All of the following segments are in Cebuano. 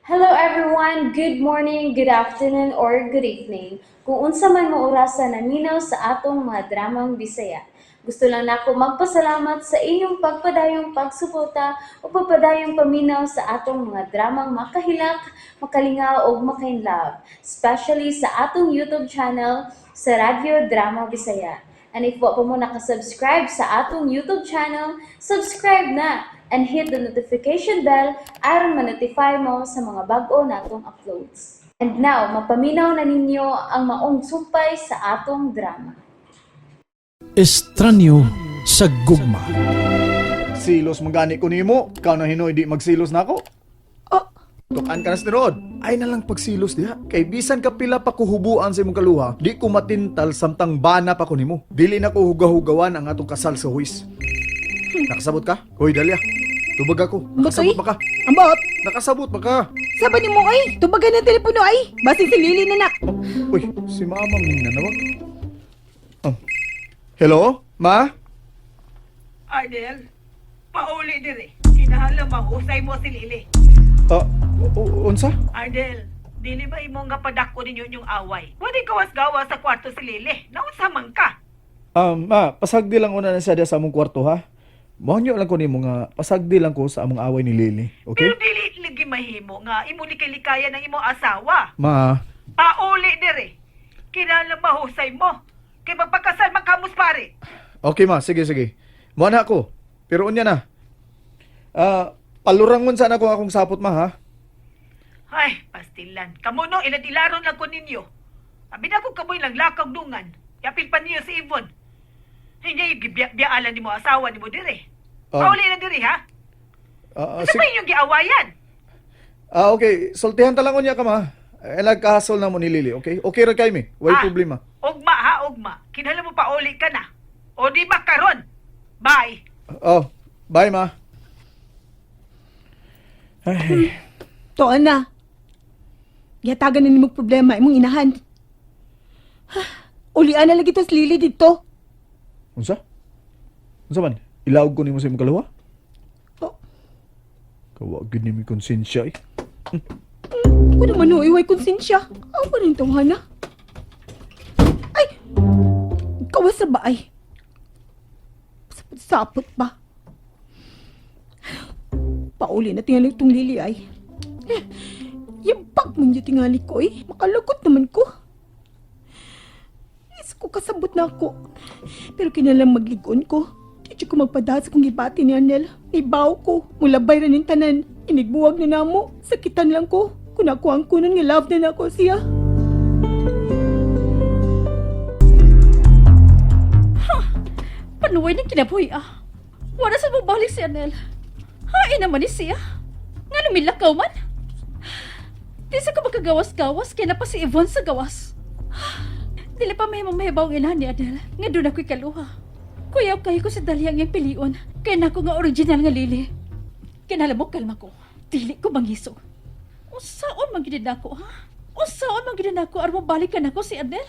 Hello everyone! Good morning, good afternoon, or good evening. Kung unsa man mo orasa naminaw sa atong mga dramang Bisaya. Gusto lang nako magpasalamat sa inyong pagpadayong pagsuporta o pagpadayong paminaw sa atong mga dramang makahilak, makalingaw ug makainlove, especially sa atong YouTube channel sa Radyo Drama Bisaya. And if wa pa mo nakasubscribe sa atong YouTube channel, subscribe na and hit the notification bell aron ma-notify mo sa mga bag-o natong uploads. And now, mapaminaw na ninyo ang maong sumpay sa atong drama. Estranyo sa gugma. Silos man gani ko nimo. Ikaw na hinoy di magsilos nako. Oh. Tukan ka na sa tinuod. Ay na lang pagsilos diha. Kay bisan ka pila pa kuhubuan sa imong kaluha, di ko matintal samtang bana pa ko nimo. Dili na ko hugahugawan ang atong kasal sa huwis. Nakasabot ka? Hoy, Dalia. Tubag ako. Nakasabot ba ka? Ambot! Nakasabot ba ka? Saba ni mo ay! Tubagan ng telepono ay! Basin si Lily na nak! Uy, si mama ning nanawag. Oh. Hello? Ma? Arnel, pauli dire. Kinahanglan mahusay mo si Lily. Ah, unsa? Arnel, dili ba imo nga padako ninyo inyong away? Wala gawas-gawas sa kwarto si Lily. Naunsa man ka? Ma, pasagdi lang una na siya diya sa among kwarto, ha? Maunyo lang ko nimo nga pasagdi lang ko sa among away ni Lily, okay? Pero dili lagi mahimo nga imo likayan ng imong asawa. Ma, Pauli dire. Kinahanglan mahusay mo. Kay magpakasal man kamos pare. Okay ma, sige sige. Mo na ako. Pero unya na. Ah, palurangon sana ko akong sapot ma ha. Ay, pastilan. Kamo no, ilad-ilaron lang ko ninyo. Abi na ko kamoy lang lakaw dungan. Yapil pa niyo si Yvonne. Hindi, gibiya-biyaalan ni mo asawa ni mo dire. Ah. Pauli na dire, ha? Ah, Ano ba inyong giawayan? Ah, okay. Sultihan ta lang unya ka ma. Eh, nagkahasol na mo ni Lily, okay? Okay ra kay mi. Way Ah, problema. Ugma ha, ugma. Kinahanglan mo pauli ka na. O di ba karon? Bye. Oh, bye ma. Ay, Tuon na! Gihatagan na nimo problema imong inahan. Ulian na lagi to si Lily dito. Unsa? Unsa man? Ilawag ko nimo sa imong kaluha? Oh. Kawa gid ni mi konsensya eh. Ko naman no, iway konsensya. Ako pa rin tong hana. Ay! Kawas sa ba ay? Sapot-sapot pa. Pauli na tingali itong Lily ay. Eh, yabak man yung tingali ko eh. Makalagot naman ko. Is ko kasabot na ako. Pero kinalang magligon ko. Di ko magpadahas kung gibati ni Anel. Ibaw ko. Mulabay rin yung tanan. Inigbuwag na namo. Sakitan lang ko. Kung ako ang kunon nga love na nako siya. Panuway ng kinabuhi ah. Wala sa mabalik si Anel. Hain naman ni siya. Nga lumilakaw man. Di sa ko makagawas-gawas kaya na pa si Yvonne sa gawas. Dili pa may mamahibaw ang inahan ni Anel. Nga doon ako'y kaluha. Kuyaw kayo ko sa daliyang iyang pilion. Kaya na ako nga original nga lili. Kinala mo, kalma ko. Dili ko manghiso. Usaon man gid nako ha? Usaon man gid nako aron mabalik ka nako si Anel?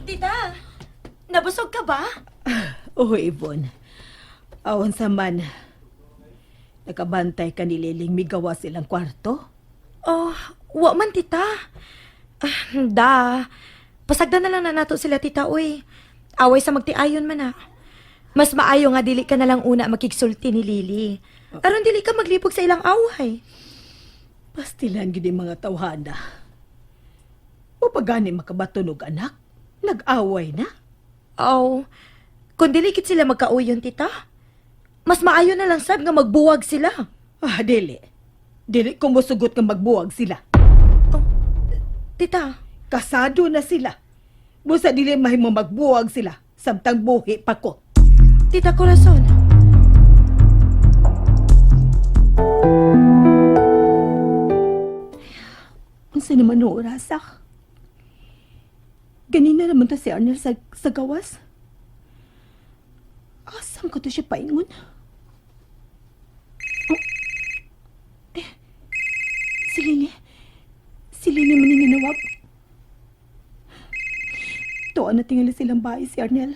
Tita, nabusog ka ba? Oh, Yvonne. Awan sa man. Nakabantay ka ni Liling migawa silang kwarto. Oh, wa man, tita. Ah, da, pasagdan na lang na nato sila, tita, uy. Away sa magtiayon man ah. Mas maayo nga dili ka na lang una makigsulti ni Lily. Aron dili ka maglipog sa ilang away. Pastilan gid yung mga tawhana. O pagani makabatunog anak, nag-away na. Oh, kung dili kit sila magkauyon, tita. Mas maayo na lang sab nga magbuwag sila. Ah, dili. Dili ko mosugot nga magbuwag sila. Tita, Kasado na sila. Busa dili mahimo magbuwag sila samtang buhi pa ko. Tita Corazon. Unsa naman no orasa? Ganina naman to si Arnel sa gawas. Asam ko to siya paingon? Oh. Eh, si Lily. Si Lily man yung nanawag. Tuan na tingali silang bahay si Arnel.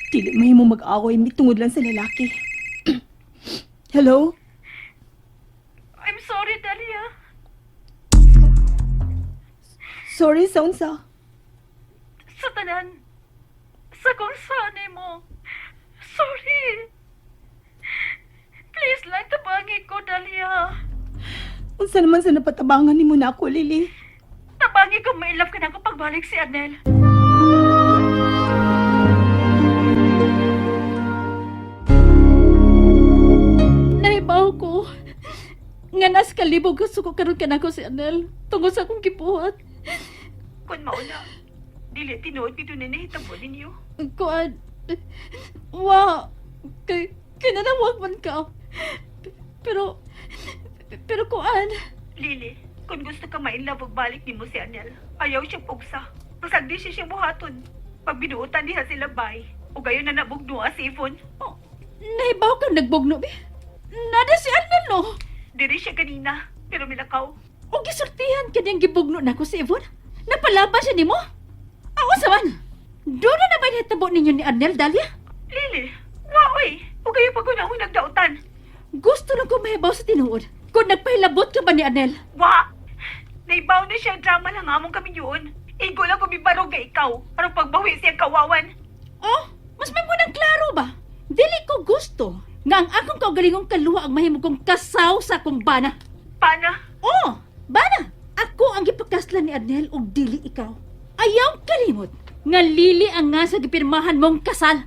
Dili mahimo mag-away mi tungod lang sa lalaki. Hello? I'm sorry, Dalia. Sorry sa unsa. Sa tanan. Sa kung saan mo. Sorry. Please lang tabangi ko, Dalia. Unsa naman sa napatabangan nimo na ako, Lily? Tabangi ko ma-inlove ka na ako pagbalik si Arnel. Nahibaw ko. Nga nas kalibog ka suko karon ka nako si Arnel. Tungod sa akong gibuhat. Kun mauna, dili tinuod gid ni nahitabo ninyo. Kuan. Wa. Kay kinanawag man ka. Pero pero kuan. Lily, kung gusto ka ma-inlove og balik nimo si Anel, ayaw siya pugsa. Basag di siya siyang buhaton. Pag binuotan diha sila bay, o gayon na nabugnoa si Yvonne. Oh, nahibaw ka nagbugno bi. Nada si Arnel no. Diri siya kanina, pero milakaw. O gisultihan ka niyang gibugno nako si Yvonne? Napalaban siya nimo? Ako sa man. Doon na ba nahitabo ninyo ni Arnel, Dalia? Lily, waoy! O gayon pag unahong nagdautan. Gusto lang ko mahibaw sa tinuod. Kung nagpahilabot ka ba ni Arnel? Wa! Naibaw na siya ang drama lang among kami yun. Igo lang kumibarog ga ikaw, aron pagbawi siyang kawawan. Oh, mas may munang klaro ba? Dili ko gusto nga ang akong kaugalingong kaluha ang mahimo kong kasaw sa akong bana. Pana, Oh, bana! Ako ang gipakaslan ni Arnel ug dili ikaw. Ayaw kalimot nga lili ang nga sa gipirmahan mong kasal.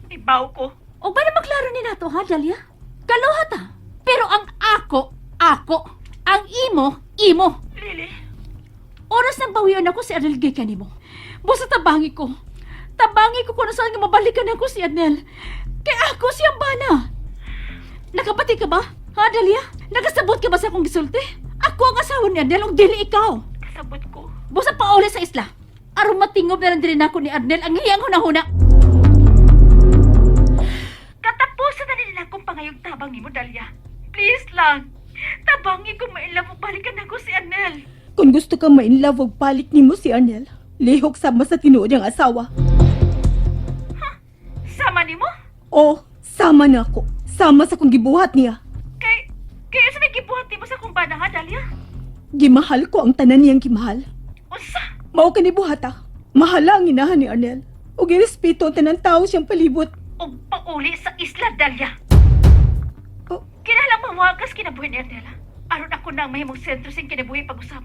naibaw ko. O ba na maklaro ni nato ha, Dalia? Kaloha ta. Pero ang ako, ako. Ang imo, imo. Lily, Oras nang bawion ako si Arnel gay kanimo. Busa tabangi ko. Tabangi ko kung saan nga mabalikan ako si Arnel. Kay ako siyang bana. Nakapati ka ba? Ha, Dalia? Nakasabot ka ba sa akong gisulti? Ako ang asawa ni Arnel ug dili ikaw. kasabot ko. Busa pauli sa isla. Aron matingob na lang diri nako ni Arnel ang iyang hunahuna. Katapusan na nila akong pangayong tabang nimo, Dalia. Please lang. Tabangi ko mailap ug balikan ako si Arnel. Kung gusto ka ma-inlove og balik nimo si Arnel, lihok sama sa tinuod niyang asawa. Sama nimo? O, sama na ako. Sama sa kong gibuhat niya. Kay kay sa may gibuhat nimo sa akong bana ha, Dalia? Gimahal ko ang tanan niyang gimahal. Unsa? Mao kani buhata. Mahala ang inahan ni Arnel. Ug irespeto ang tanan tao siyang palibot. Og pauli sa isla, Dalia. Oh. Kinahanglan mawagas kinabuhi ni Arnel. Aron ako na ang mahimong sentro sing kinabuhi pag-usap.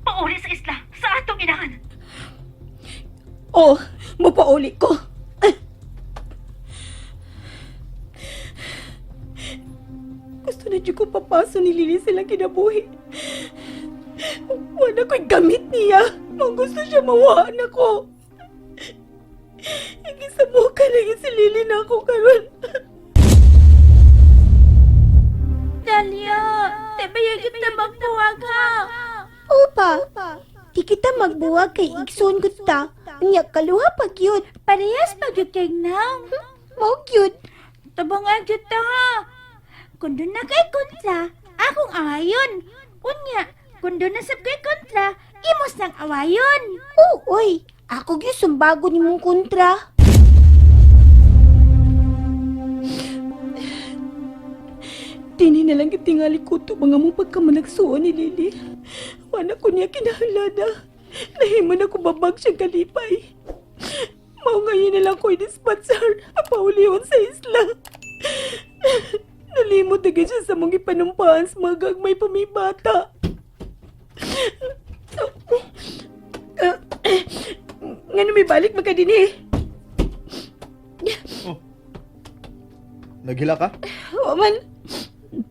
Pauli sa isla, sa atong inahan. Oh, mupauli ko. Gusto na dyan ko papaso ni Lily silang kinabuhi. Wala ko'y gamit niya. Mang gusto siya mawaan ako. Igisabukan lagi si Lily na ako karon. Dalia, di ba yung kita magbuwag ha? Opa, di kita magbuwag kay igsoon gud ta. Unya kaluha pag yun. Parehas pa gyud kay nang. Mao gyud. Tabangan gyud ta ha. Kung doon na kay kontra, akong awayon. Unya, kung doon na sab kay kontra, imos nang awayon. Oo, oy. Ako gyud sumbago nimong kontra. Dini na lang gitingali ko to mga mong pagkamanagsuon ni Lily. Wala ko niya kinahalada. Nahimo na ko babag siyang kalipay. Mao ngayon na lang ko i-dispatchar. Apaulion sa isla. Nalimot na gid siya sa mong ipanumpaan sa mga gagmay pa may bata. Ngano may balik magka dinhi? Naghila ka? Wa man.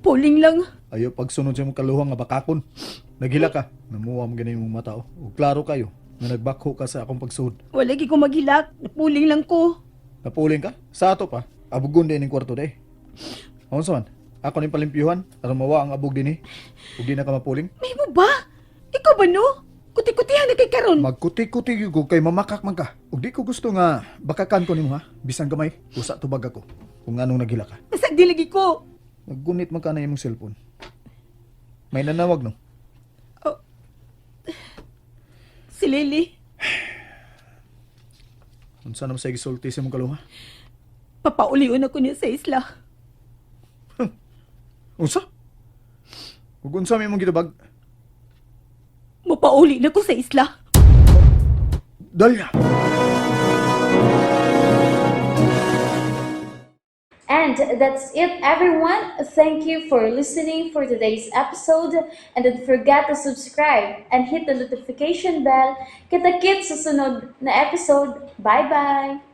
Puling lang. Ayo pagsunod sa imong kaluhang nga bakakon. Naghila ka. Namuha mo ganay mong mata oh. Ug klaro kayo nga nagbakho ka sa akong pagsuod. Wala gi ko maghilak. Puling lang ko. Napuling ka? Sa ato pa. Abugon din ning kwarto day. Unsa man? Ako ning palimpyuhan aron mawa ang abog dinhi. Ug di na ka mapuling. May mo ba? Ikaw ba no? Kuti-kutihan na kay karon. Magkuti-kuti gyud ko kay mamakak man ka. Ug di ko gusto nga bakakan ko nimo ha. Bisan gamay, usa tubag ako. Kung anong naghila ka. Basag di lagi ko. Naggunit man ka na imong cellphone. May nanawag no. Si Lily, Unsa naman sa gisulti sa imong kaluha? papaulion ako niya sa isla. Unsa? Ug unsa may imong gitubag? Mapauli na ko sa isla. Dalia. And that's it, everyone. Thank you for listening for today's episode. And don't forget to subscribe and hit the notification bell. Kita-kits sa sunod na episode. Bye-bye!